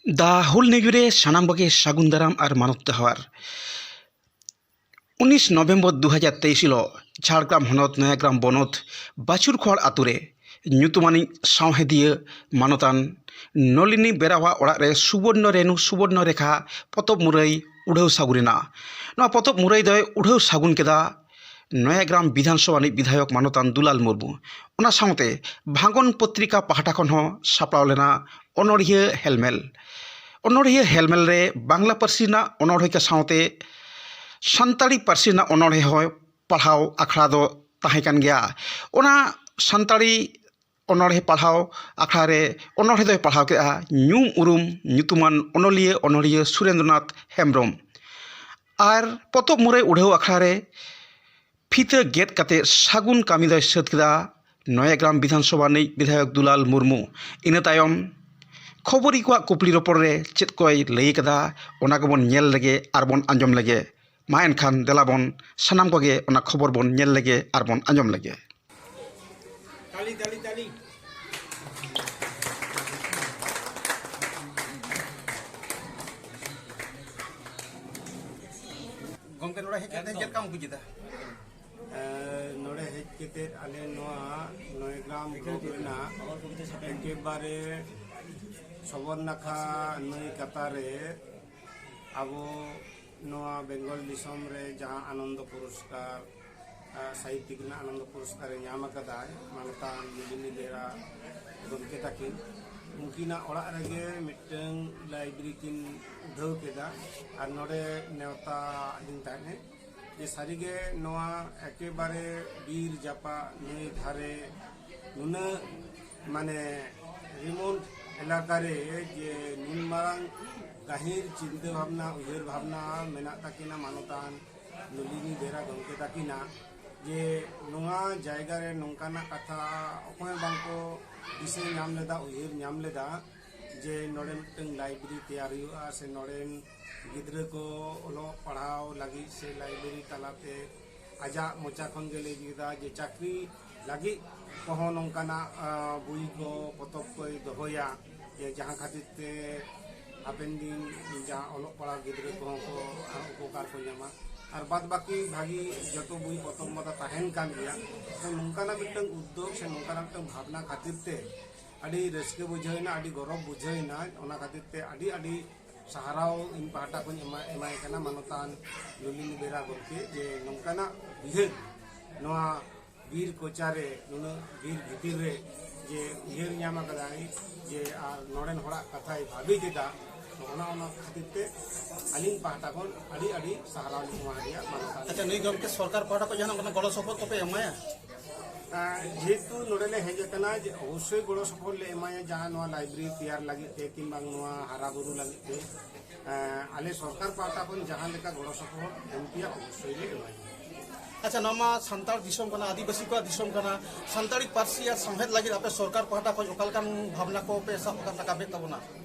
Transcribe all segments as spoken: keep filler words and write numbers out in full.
ᱫᱟ ᱦᱩᱞ ᱱᱤᱭᱩ ᱨᱮ ᱥᱟᱱᱟᱢ ᱠᱚᱜᱮ ᱥᱟᱹᱜᱩᱱ ᱫᱟᱨᱟᱢ ᱟᱨ ᱢᱟᱱᱚᱛ ᱡᱚᱦᱟᱨ᱾ ᱩᱱᱤᱥ ᱱᱚᱵᱷᱮᱢᱵᱚᱨ ᱫᱩ ᱦᱟᱡᱟᱨ ᱛᱮᱭᱤᱥ ᱦᱤᱞᱳᱜ ᱡᱷᱟᱲᱜᱨᱟᱢ ᱦᱚᱱᱚᱛ ᱱᱚᱭᱟᱜᱨᱟᱢ ᱵᱚᱱᱚᱛ ᱵᱟᱪᱩᱨᱠᱷᱚᱲ ᱟᱛᱳ ᱨᱮ ᱧᱩᱛᱩᱢᱟᱱᱤᱡ ᱥᱟᱶᱦᱮᱫᱤᱭᱟᱹ ᱢᱟᱱᱚᱛᱟᱱ ᱱᱚᱞᱤᱱᱤ ᱵᱮᱨᱟᱣᱟᱜ ᱚᱲᱟᱜ ᱨᱮ ᱥᱩᱵᱚᱨᱱᱚ ᱨᱮᱱᱩ ᱥᱩᱵᱚᱨᱱᱚ ᱨᱮᱠᱷᱟ ᱯᱚᱛᱚᱵ ᱢᱩᱨᱟᱹᱭ ᱩᱰᱷᱟᱹᱣ ᱥᱟᱹᱜᱩᱱ ᱮᱱᱟ᱾ ᱱᱚᱣᱟ ᱯᱚᱛᱚᱵ ᱢᱩᱨᱟᱹᱭ ᱫᱚᱭ ᱩᱰᱷᱟᱹᱣ ᱥᱟᱹᱜᱩᱱ ᱠᱮᱫᱟ ᱱᱚᱭᱟᱜᱨᱟᱢ ᱵᱤᱫᱷᱟᱱ ᱥᱚᱵᱷᱟ ᱨᱤᱱᱤᱡ ᱵᱤᱫᱷᱟᱭᱚᱠ ᱢᱟᱱᱚᱛᱟᱱ ᱫᱩᱞᱟᱞ ᱢᱩᱨᱢᱩ᱾ ᱚᱱᱟ ᱥᱟᱶᱛᱮ ᱵᱷᱟᱸᱜᱚᱱ ᱯᱚᱛᱨᱤᱠᱟ ᱯᱟᱦᱴᱟ ᱠᱷᱚᱱ ᱦᱚᱸ ᱥᱟᱯᱲᱟᱣ ᱞᱮᱱᱟ ᱚᱱᱚᱬᱦᱤᱭᱟᱹ ᱦᱮᱞᱢᱮᱞ᱾ ᱚᱱᱚᱬᱦᱤᱭᱟᱹ ᱦᱮᱞᱢᱮᱞ ᱨᱮ ᱵᱟᱝᱞᱟ ᱯᱟᱹᱨᱥᱤ ᱨᱮᱱᱟᱜ ᱚᱱᱚᱬᱦᱮ ᱠᱚ ᱥᱟᱶᱛᱮ ᱥᱟᱱᱛᱟᱲᱤ ᱯᱟᱹᱨᱥᱤ ᱨᱮᱱᱟᱜ ᱚᱱᱚᱬᱦᱮ ᱦᱚᱸ ᱯᱟᱲᱦᱟᱣ ᱟᱠᱷᱲᱟ ᱫᱚ ᱛᱟᱦᱮᱸ ᱠᱟᱱ ᱜᱮᱭᱟ᱾ ᱚᱱᱟ ᱥᱟᱱᱛᱟᱲᱤ ᱚᱱᱚᱬᱦᱮ ᱯᱟᱲᱦᱟᱣ ᱟᱠᱷᱲᱟ ᱨᱮ ᱚᱱᱚᱬᱦᱮ ᱫᱚᱭ ᱯᱟᱲᱦᱟᱣ ᱠᱮᱫᱼᱟ ᱧᱩᱢ ᱩᱨᱩᱢ ᱧᱩᱛᱩᱢᱟᱱ ᱚᱱᱚᱞᱤᱭᱟᱹ ᱚᱱᱚᱬᱦᱤᱭᱟᱹ ᱥᱩᱨᱮᱱᱫᱨᱚᱱᱟᱛᱷ ᱦᱮᱢᱵᱨᱚᱢ᱾ ᱟᱨ ᱯᱚᱛᱚᱵ ᱢᱩᱨᱟᱹᱭ ᱩᱰᱷᱟᱹᱣ ᱟᱠᱷᱲᱟ ᱨᱮ ᱯᱷᱤᱛᱟᱹ ᱜᱮᱫ ᱠᱟᱛᱮ ᱥᱟᱹᱜᱩᱱ ᱠᱟᱹᱢᱤ ᱫᱚᱭ ᱥᱟᱹᱛ ᱠᱮᱫᱟ ᱱᱚᱭᱟᱜᱨᱟᱢ ᱵᱤᱫᱷᱟᱱ ᱥᱚᱵᱷᱟ ᱨᱤᱱᱤᱡ ᱵᱤᱫᱷᱟᱭᱚᱠ ᱫᱩᱞᱟᱞ ᱢᱩᱨᱢᱩ᱾ ᱤᱱᱟᱹ ᱛᱟᱭᱚᱢ ᱠᱷᱚᱵᱚᱨᱤᱭᱟᱹ ᱠᱚᱣᱟᱜ ᱠᱩᱠᱞᱤ ᱨᱚᱯᱚᱲ ᱨᱮ ᱪᱮᱫ ᱠᱚᱭ ᱞᱟᱹᱭ ᱠᱟᱫᱟ, ᱚᱱᱟ ᱠᱚᱵᱚᱱ ᱧᱮᱞ ᱞᱮᱜᱮ ᱟᱨ ᱵᱚᱱ ᱟᱸᱡᱚᱢ ᱞᱮᱜᱮ᱾ ᱢᱟ ᱮᱱᱠᱷᱟᱱ ᱫᱮᱞᱟ ᱵᱚᱱ ᱥᱟᱱᱟᱢ ᱠᱚᱜᱮ ᱚᱱᱟ ᱠᱷᱚᱵᱚᱨ ᱵᱚᱱ ᱧᱮᱞ ᱞᱮᱜᱮ ᱟᱨ ᱵᱚᱱ ᱟᱸᱡᱚᱢ ᱞᱮᱜᱮ᱾ ᱛᱟᱞᱤ, ᱛᱟᱞᱤ, ᱛᱟᱞᱤ᱾ ᱜᱚᱢᱠᱮ, ᱱᱚᱰᱮ ᱦᱮᱡ ᱠᱟᱛᱮ ᱪᱮᱫ ᱞᱮᱠᱟᱢ ᱵᱩᱡ ᱮᱫᱟ? ᱮ, ᱱᱚᱰᱮ ᱦᱮᱡ ᱠᱟᱛᱮ ᱟᱞᱮ ᱱᱚᱣᱟ ᱱᱚᱭᱜᱨᱟᱢ ᱵᱞᱚᱠ ᱨᱮᱱᱟᱜ ᱮᱠᱮᱵᱟᱨᱮ ᱥᱚᱵᱚᱨ ᱱᱟᱠᱷᱟ ᱱᱟᱹᱭ ᱠᱟᱛᱟ ᱨᱮ ᱟᱵᱚ ᱱᱚᱣᱟ ᱵᱮᱝᱜᱚᱞ ᱫᱤᱥᱚᱢ ᱨᱮ ᱡᱟᱦᱟᱸ ᱟᱱᱚᱱᱫᱚ ᱯᱩᱨᱚᱥᱠᱟᱨ, ᱟ, ᱥᱟᱦᱤᱛᱭᱤᱠ ᱨᱮᱱᱟᱜ ᱟᱱᱚᱱᱫᱚ ᱯᱩᱨᱚᱥᱠᱟᱨ ᱮ ᱧᱟᱢ ᱟᱠᱟᱫᱟᱭ ᱢᱟᱱᱚᱛᱟᱱ ᱱᱚᱞᱤᱱᱤ ᱵᱮᱨᱟ ᱜᱚᱢᱠᱮ ᱛᱟᱹᱠᱤᱱ, ᱩᱱᱠᱤᱱᱟᱜ ᱚᱲᱟᱜ ᱨᱮᱜᱮ ᱢᱤᱫᱴᱟᱝ ᱞᱟᱭᱵᱨᱮᱨᱤ ᱠᱤᱱ ᱩᱰᱷᱟᱹᱣ ᱠᱮᱫᱟ᱾ ᱟᱨ ᱱᱚᱰᱮ ᱱᱮᱣᱛᱟ ᱟᱹᱫᱤᱧ ᱛᱟᱦᱮᱸᱫ ᱡᱮ ᱥᱟᱹᱨᱤᱜᱮ ᱱᱚᱣᱟ ᱮᱠᱮᱵᱟᱨᱮ ᱵᱤᱨ ᱡᱟᱯᱟᱜ ᱱᱟᱹᱭ ᱫᱷᱟᱨᱮ ᱱᱩᱱᱟᱹᱜ ᱢᱟᱱᱮ ᱨᱤᱢᱳᱴ ᱮᱞᱟᱠᱟ ᱨᱮ ᱡᱮ ᱱᱩᱱ ᱢᱟᱨᱟᱝ ᱜᱟᱹᱦᱤᱨ ᱪᱤᱱᱛᱟᱹ ᱵᱷᱟᱵᱽᱱᱟ, ᱩᱭᱦᱟᱹᱨ ᱵᱷᱟᱵᱽᱱᱟ ᱢᱮᱱᱟᱜ ᱛᱟᱹᱠᱤᱱᱟ ᱢᱟᱱᱚᱛᱟᱱ ᱱᱚᱞᱤᱱᱤ ᱵᱮᱨᱟ ᱜᱚᱢᱠᱮ ᱛᱟᱹᱠᱤᱱᱟ, ᱡᱮ ᱱᱚᱣᱟ ᱡᱟᱭᱜᱟ ᱨᱮ ᱱᱚᱝᱠᱟᱱᱟᱜ ᱠᱟᱛᱷᱟ ᱚᱠᱚᱭ ᱦᱚᱸ ᱵᱟᱝᱠᱚ ᱫᱤᱥᱟᱹ ᱧᱟᱢ ᱞᱮᱫᱟ, ᱩᱭᱦᱟᱹᱨ ᱧᱟᱢ ᱞᱮᱫᱟ ᱡᱮ ᱱᱚᱰᱮ ᱢᱤᱫᱴᱟᱝ ᱞᱟᱭᱵᱨᱮᱨᱤ ᱛᱮᱭᱟᱨ ᱦᱩᱭᱩᱜᱼᱟ ᱥᱮ ᱱᱚᱰᱮᱱ ᱜᱤᱫᱽᱨᱟᱹ ᱠᱚ ᱚᱞᱚᱜ ᱯᱟᱲᱦᱟᱣ ᱞᱟᱹᱜᱤᱫ ᱥᱮ ᱞᱟᱭᱵᱨᱮᱨᱤ ᱛᱟᱞᱟᱛᱮ ᱟᱡᱟᱜ ᱢᱚᱪᱟ ᱠᱷᱚᱱ ᱜᱮ ᱞᱟᱹᱭ ᱠᱮᱫᱟ ᱡᱮ ᱪᱟᱹᱠᱨᱤ ᱞᱟᱹᱜᱤᱫ ᱠᱚᱦᱚᱸ ᱱᱚᱝᱠᱟᱱᱟᱜ, ᱟ, ᱵᱳᱭ ᱠᱚ, ᱯᱚᱛᱚᱵ ᱠᱚᱭ ᱫᱚᱦᱚᱭᱟ᱾ ᱡᱟᱦᱟᱸ ᱠᱷᱟᱹᱛᱤᱨ ᱛᱮ ᱦᱟᱯᱮᱱ ᱫᱤᱱ ᱡᱟᱦᱟᱸ ᱚᱞᱚᱜ ᱯᱟᱲᱦᱟᱣ ᱜᱤᱫᱽᱨᱟᱹ ᱠᱚᱦᱚᱸ ᱠᱚ ᱩᱯᱚᱠᱟᱨ ᱠᱚ ᱧᱟᱢᱟ᱾ ᱟᱨ ᱵᱟᱫ ᱵᱟᱹᱠᱤ ᱵᱷᱟᱹᱜᱤ ᱡᱚᱛᱚ ᱵᱳᱭ ᱯᱚᱛᱚᱵ ᱢᱟ ᱛᱟᱦᱮᱱ ᱠᱟᱱ ᱜᱮᱭᱟ, ᱛᱚ ᱱᱚᱝᱠᱟᱱᱟᱜ ᱢᱤᱫᱴᱟᱝ ᱩᱫᱽᱫᱳᱜᱽ ᱥᱮ ᱱᱚᱝᱠᱟᱱᱟᱜ ᱢᱤᱫᱴᱟᱝ ᱵᱷᱟᱵᱽᱱᱟ ᱠᱷᱟᱹᱛᱤᱨ ᱛᱮ ᱟᱹᱰᱤ ᱨᱟᱹᱥᱠᱟᱹ ᱵᱩᱡᱷᱟᱹᱣ ᱮᱱᱟ, ᱟᱹᱰᱤ ᱜᱚᱨᱚᱵᱽ ᱵᱩᱡᱷᱟᱹᱣ ᱮᱱᱟ᱾ ᱚᱱᱟ ᱠᱷᱟᱹᱛᱤᱨ ᱛᱮ ᱟᱹᱰᱤ ᱟᱹᱰᱤ ᱥᱟᱨᱦᱟᱣ ᱤᱧ ᱯᱟᱦᱴᱟ ᱠᱷᱚᱱ ᱮᱢᱟ-, ᱮᱢᱟᱭ ᱠᱟᱱᱟ ᱢᱟᱱᱚᱛᱟᱱ ᱞᱚᱞᱤᱱ ᱵᱮᱨᱟ ᱜᱚᱢᱠᱮ, ᱡᱮ ᱱᱚᱝᱠᱟᱱᱟᱜ ᱩᱭᱦᱟᱹᱨ ᱱᱚᱣᱟ ᱵᱤᱨ ᱠᱚᱪᱟᱨᱮ, ᱱᱩᱱᱟᱹᱜ ᱵᱤᱨ ᱵᱷᱤᱛᱤᱨ ᱨᱮ ᱡᱮ ᱩᱭᱦᱟᱹᱨ ᱧᱟᱢ ᱟᱠᱟᱫᱟᱭ, ᱡᱮ ᱟᱨ ᱱᱚᱰᱮᱱ ᱦᱚᱲᱟᱜ ᱠᱟᱛᱷᱟᱭ ᱵᱷᱟᱹᱵᱤᱛ ᱮᱫᱟ, ᱚᱱᱟ, ᱚᱱᱟ ᱠᱷᱟᱹᱛᱤᱨ ᱛᱮ ᱟᱹᱞᱤᱧ ᱯᱟᱦᱴᱟ ᱠᱷᱚᱱ ᱟᱹᱰᱤ ᱟᱹᱰᱤ ᱥᱟᱨᱦᱟᱣ ᱞᱤᱧ ᱮᱢᱟ ᱫᱮᱭᱟ ᱢᱟᱱᱚᱛᱟᱱ᱾ ᱟᱪᱪᱷᱟ, ᱱᱩᱭ ᱜᱚᱢᱠᱮ ᱥᱚᱨᱠᱟᱨ ᱯᱟᱦᱴᱟ ᱠᱷᱚᱱ ᱡᱟᱦᱟᱱᱟᱜ ᱚᱱᱠᱟᱱᱟᱜ ᱜᱚᱲᱚ ᱥᱚᱯᱚᱦᱚᱫ ᱠᱚᱯᱮ ᱮᱢᱟᱭᱟ? ᱟᱸ, ᱡᱮᱦᱮᱛᱩ ᱱᱚᱰᱮ ᱞᱮ ᱦᱮᱡ ᱟᱠᱟᱱᱟ, ᱡᱮ ᱚᱵᱚᱥᱥᱳᱭ ᱜᱚᱲᱚ ᱥᱚᱯᱚᱦᱚᱫ ᱞᱮ ᱮᱢᱟᱭᱟ, ᱡᱟᱦᱟᱸ ᱱᱚᱣᱟ ᱞᱟᱭᱵᱨᱮᱨᱤ ᱛᱮᱭᱟᱨ ᱞᱟᱹᱜᱤᱫ ᱛᱮ ᱠᱤᱝᱵᱟ ᱱᱚᱣᱟ ᱦᱟᱨᱟ ᱵᱩᱨᱩ ᱞᱟᱹᱜᱤᱫ ᱛᱮ᱾ ᱟᱸ, ᱟᱞᱮ ᱥᱚᱨᱠᱟᱨ ᱯᱟᱦᱴᱟ ᱠᱷᱚᱱ ᱡᱟᱦᱟᱸ ᱞᱮᱠᱟ ᱜᱚᱲᱚ ᱥᱚᱯᱚᱦᱚᱫ ᱮᱢ ᱛᱮᱭᱟᱜ ᱚᱵᱚᱥᱥᱳᱭ ᱞᱮ ᱮᱢᱟᱭᱟ᱾ ᱟᱪᱪᱷᱟ, ᱱᱚᱣᱟ ᱢᱟ ᱥᱟᱱᱛᱟᱲ ᱫᱤᱥᱚᱢ ᱠᱟᱱᱟ, ᱟᱹᱫᱤᱵᱟᱹᱥᱤ ᱠᱚᱣᱟᱜ ᱫᱤᱥᱚᱢ ᱠᱟᱱᱟ, ᱥᱟᱱᱛᱟᱲᱤ ᱯᱟᱹᱨᱥᱤ ᱟᱨ ᱥᱟᱶᱦᱮᱫ ᱞᱟᱹᱜᱤᱫ ᱟᱯᱮ ᱥᱚᱨᱠᱟᱨ ᱯᱟᱦᱴᱟ ᱠᱷᱚᱱ ᱚᱠᱟ ᱞᱮᱠᱟᱱ ᱵᱷᱟᱵᱽᱱᱟ ᱠᱚ ᱯᱮ ᱥᱟᱵ ᱟᱠᱟᱫ ᱨᱟᱠᱟᱵᱮᱫ ᱛᱟᱵᱚᱱᱟ?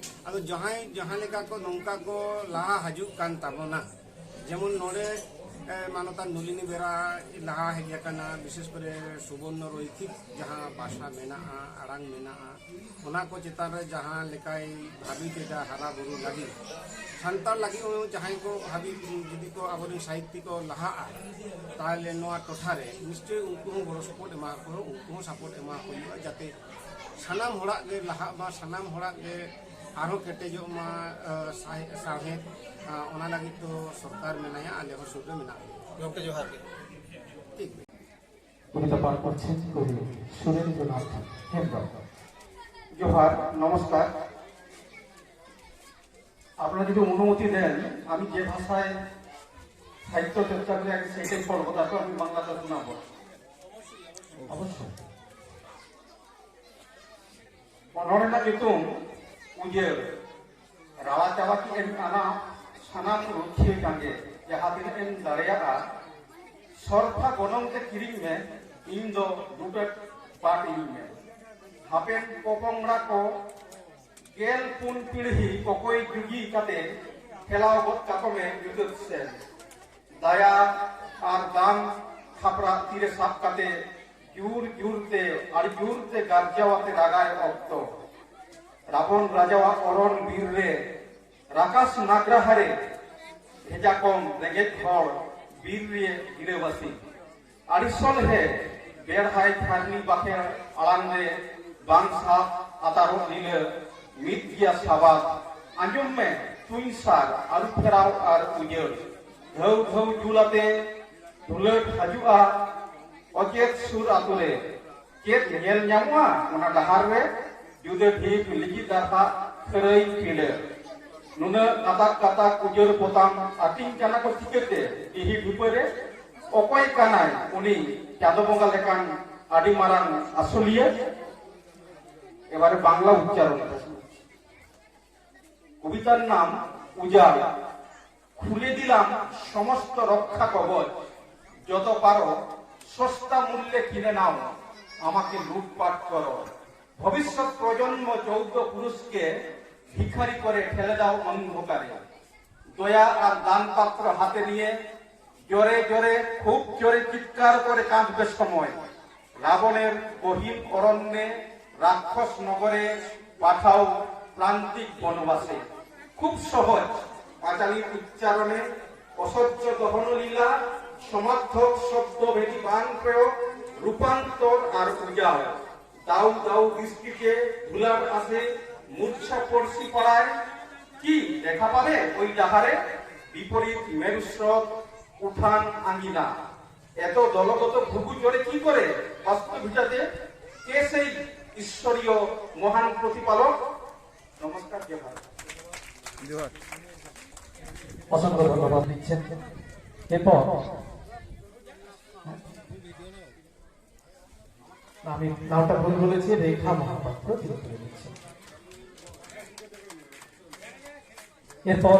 ᱟᱫᱚ ᱡᱟᱦᱟᱸᱭ ᱡᱟᱦᱟᱸ ᱞᱮᱠᱟ ᱠᱚ ᱱᱚᱝᱠᱟ ᱠᱚ ᱞᱟᱦᱟ ᱦᱤᱡᱩᱜ ᱠᱟᱱ ᱛᱟᱵᱚᱱᱟ, ᱡᱮᱢᱚᱱ ᱱᱚᱰᱮ, ᱮ, ᱢᱟᱱᱚᱛᱟᱱ ᱱᱚᱞᱤᱱᱤ ᱵᱮᱨᱟ ᱞᱟᱦᱟ ᱦᱮᱡ ᱟᱠᱟᱱᱟ, ᱵᱤᱥᱮᱥ ᱠᱚᱨᱮ ᱥᱩᱵᱚᱨᱱᱚ ᱨᱚᱭᱠᱷᱤᱠ ᱡᱟᱦᱟᱸ ᱵᱷᱟᱥᱟ ᱢᱮᱱᱟᱜᱼᱟ, ᱟᱲᱟᱝ ᱢᱮᱱᱟᱜᱼᱟ, ᱚᱱᱟ ᱠᱚ ᱪᱮᱛᱟᱱ ᱨᱮ ᱡᱟᱦᱟᱸ ᱞᱮᱠᱟᱭ ᱵᱷᱟᱹᱵᱤᱛ ᱮᱫᱟ ᱦᱟᱨᱟ ᱵᱩᱨᱩ ᱞᱟᱹᱜᱤᱫ, ᱥᱟᱱᱛᱟᱲ ᱞᱟᱹᱜᱤᱫ ᱦᱚᱸ ᱡᱟᱦᱟᱸᱭ ᱠᱚ ᱦᱟᱹᱵᱤᱡ ᱡᱩᱫᱤ ᱠᱚ ᱟᱵᱚᱨᱮᱱ ᱥᱟᱦᱤᱛᱛᱤ ᱠᱚ ᱞᱟᱦᱟᱜᱼᱟ, ᱛᱟᱦᱚᱞᱮ ᱱᱚᱣᱟ ᱴᱚᱴᱷᱟ ᱨᱮ ᱱᱤᱥᱪᱚᱭ ᱩᱱᱠᱩ ᱦᱚᱸ ᱜᱚᱲᱚ ᱥᱚᱯᱚᱦᱚᱫ ᱮᱢᱟ ᱠᱚ, ᱩᱱᱠᱩ ᱦᱚᱸ ᱥᱟᱯᱳᱨᱴ ᱮᱢᱟ ᱠᱚ ᱦᱩᱭᱩᱜᱼᱟ, ᱡᱟᱛᱮ ᱥᱟᱱᱟᱢ ᱦᱚᱲᱟᱜ ᱜᱮ ᱞᱟᱦᱟᱜ ᱢᱟ, ᱥᱟᱱᱟᱢ ᱦᱚᱲᱟᱜ ᱜᱮ ᱟᱨᱦᱚᱸ ᱠᱮᱴᱮᱡᱚᱜ ᱢᱟ, ᱟ, ᱥᱟᱦᱮ-, ᱥᱟᱶᱦᱮᱫ, ᱟ, ᱚᱱᱟ ᱞᱟᱹᱜᱤᱫ ᱫᱚ ᱥᱚᱨᱠᱟᱨ ᱢᱮᱱᱟᱭᱟ, ᱟᱞᱮ ᱦᱚᱸ ᱥᱩᱨ ᱨᱮ ᱢᱮᱱᱟᱜ ᱞᱮᱭᱟ᱾ ᱜᱚᱢᱠᱮ, ᱡᱚᱦᱟᱨ ᱜᱮ᱾ ᱴᱷᱤᱠ᱾ কবিতা পাঠ করছেন কবি সুরেন্দ্রনাথ হেমব্রম। জোহার, নমস্কার। আপনারা যদি অনুমতি দেন, আমি যে ভাষায় সাহিত্য চর্চা করে আগে সেটাই পড়বো, তারপর আমি বাংলাটা শোনাবো। অবশ্যই। ᱚᱱᱚᱬᱦᱮ ᱨᱮᱱᱟᱜ ᱧᱩᱛᱩᱢ ᱩᱡᱟᱹᱲ᱾ ᱨᱟᱲᱟ ᱪᱟᱵᱟ ᱠᱮᱫ ᱮᱢ ᱟᱱᱟ ᱥᱟᱱᱟᱢ ᱨᱩᱠᱷᱤᱭᱟᱹ ᱡᱟᱸᱜᱮ, ᱡᱟᱦᱟᱸ ᱛᱤᱱᱟᱹᱜ ᱮᱢ ᱫᱟᱲᱮᱭᱟᱜᱼᱟ, ᱥᱚᱨᱯᱷᱟ ᱜᱚᱱᱚᱝ ᱛᱮ ᱠᱤᱨᱤᱧ ᱢᱮ, ᱤᱧ ᱫᱚ ᱫᱩ ᱯᱮᱠ ᱯᱟᱴ ᱤᱧ ᱢᱮ᱾ ᱦᱟᱯᱮᱱ ᱯᱚᱯᱚᱝᱲᱟ ᱠᱚ ᱜᱮᱞ ᱯᱩᱱ ᱯᱤᱲᱦᱤ ᱠᱚᱠᱚᱭ ᱡᱩᱜᱤ ᱠᱟᱛᱮ ᱴᱷᱮᱞᱟᱣ ᱜᱚᱫ ᱠᱟᱠᱚ ᱢᱮ ᱧᱩᱛᱟᱹᱛ ᱥᱮᱫ᱾ ᱫᱟᱭᱟ ᱟᱨ ᱫᱟᱱ ᱠᱷᱟᱯᱨᱟ ᱛᱤᱨᱮ ᱥᱟᱵ ᱠᱟᱛᱮ ᱡᱩᱨ ᱡᱩᱨ ᱛᱮ, ᱟᱹᱰᱤ ᱡᱩᱨ ᱛᱮ ᱜᱟᱨᱡᱟᱣ ᱟᱛᱮ ᱨᱟᱜᱟᱭ ᱚᱠᱛᱚ, ᱨᱟᱵᱚᱱ ᱨᱟᱡᱟᱣᱟᱜ ᱚᱨᱚᱱ ᱵᱤᱨ ᱨᱮ, ᱨᱟᱠᱟᱥ ᱱᱟᱜᱽᱨᱟᱦᱟ ᱨᱮ, ᱵᱷᱮᱡᱟ ᱠᱚᱢ ᱨᱮᱸᱜᱮᱡ ᱦᱚᱲ ᱵᱤᱨ ᱨᱮ ᱜᱤᱨᱟᱹᱵᱟᱹᱥᱤ᱾ ᱟᱹᱰᱤ ᱥᱚᱞᱦᱮ ᱵᱮᱲᱦᱟᱭ ᱛᱷᱟᱨᱱᱤ ᱵᱟᱠᱷᱮᱲ ᱟᱲᱟᱝ ᱨᱮ, ᱵᱟᱝ ᱥᱟᱵ ᱟᱛᱟᱨᱚᱜ ᱞᱤᱞᱟᱹ, ᱢᱤᱫ ᱜᱮᱭᱟ ᱥᱟᱵᱟᱫ᱾ ᱟᱸᱡᱚᱢ ᱢᱮ ᱛᱩᱧ ᱥᱟᱨ, ᱟᱹᱨᱩ ᱯᱷᱮᱨᱟᱣ ᱟᱨ ᱩᱡᱟᱹᱲ᱾ ᱫᱷᱟᱹᱣ ᱫᱷᱟᱹᱣ ᱡᱩᱞ ᱟᱛᱮ ᱫᱩᱞᱟᱹᱲ ᱦᱟᱡᱩᱜᱼᱟ ᱚᱪᱮᱛ ᱥᱩᱨ ᱟᱛᱳ ᱨᱮ᱾ ᱪᱮᱫ ᱧᱮᱞ ᱧᱟᱢᱚᱜᱼᱟ ᱚᱱᱟ ᱰᱟᱦᱟᱨ ᱨᱮ? ᱡᱩᱫᱟᱹ ᱰᱷᱤᱯ ᱞᱤᱜᱤ ᱫᱟᱨᱦᱟ ᱠᱷᱟᱹᱨᱟᱹᱭ ᱯᱤᱸᱰᱟᱹ᱾ ᱱᱩᱱᱟᱹᱜ ᱠᱟᱛᱟᱠ ᱠᱟᱛᱟᱠ ᱩᱡᱟᱹᱲ ᱯᱚᱛᱟᱢ ᱟᱹᱛᱤᱧ ᱠᱟᱱᱟ ᱠᱚ ᱪᱤᱠᱟᱹᱛᱮ? ᱰᱤᱦᱤ ᱰᱷᱤᱯᱟᱹ ᱨᱮ ᱚᱠᱚᱭ ᱠᱟᱱᱟᱭ ᱩᱱᱤ ᱪᱟᱸᱫᱚ ᱵᱚᱸᱜᱟ ᱞᱮᱠᱟᱱ ᱟᱹᱰᱤ ᱢᱟᱨᱟᱝ ᱟᱹᱥᱩᱞᱤᱭᱟᱹ? এবারে বাংলা উচ্চারণ। কবিতার নাম উজাড়। খুলে দিলাম সমস্ত রক্ষা কবচ, যত পারো সস্তা মূল্যে কিনে নাও, আমাকে লুটপাট করো। ভবিষ্যৎ প্রজন্ম চৌদ্দ পুরুষকে ভিখারি করে ফেলে দাও অন্ধকারে। দয়া আর দান পাত্র হাতে নিয়ে জোরে জোরে, খুব জোরে চিৎকার করে কাঁদবে সময়। রাবণের গহীন অরণ্যে, রাক্ষস নগরে পাঠাও প্রান্তিক বনবাসে। খুব সহজ পাঁচালীর উচ্চারণে। অসহ্য দহনলীলা, সমার্থক শব্দভেদী বান প্রয়োগ, রূপান্তর আর উজাড়। দাউ দাউ দৃষ্টিতে ধুলার আসে মূর্ছা পড়শি পাড়ায়। কি দেখা পাবে ওই ডাহারে? বিপরীত মেরুস্রোত, উঠান আঙিনা। এত দলগত ঘুঘু চড়ে কি করে হস্ত ভিটাতে? কে সেই ঈশ্বরীয় মহান প্রতিপালক? নমস্কার, জয় ভারত। অসংখ্য ধন্যবাদ দিচ্ছেন। এরপর আমি নামটা ভুল বলেছি, রেখা মহাপাত্র, তিনি তুলে দিচ্ছেন। এরপর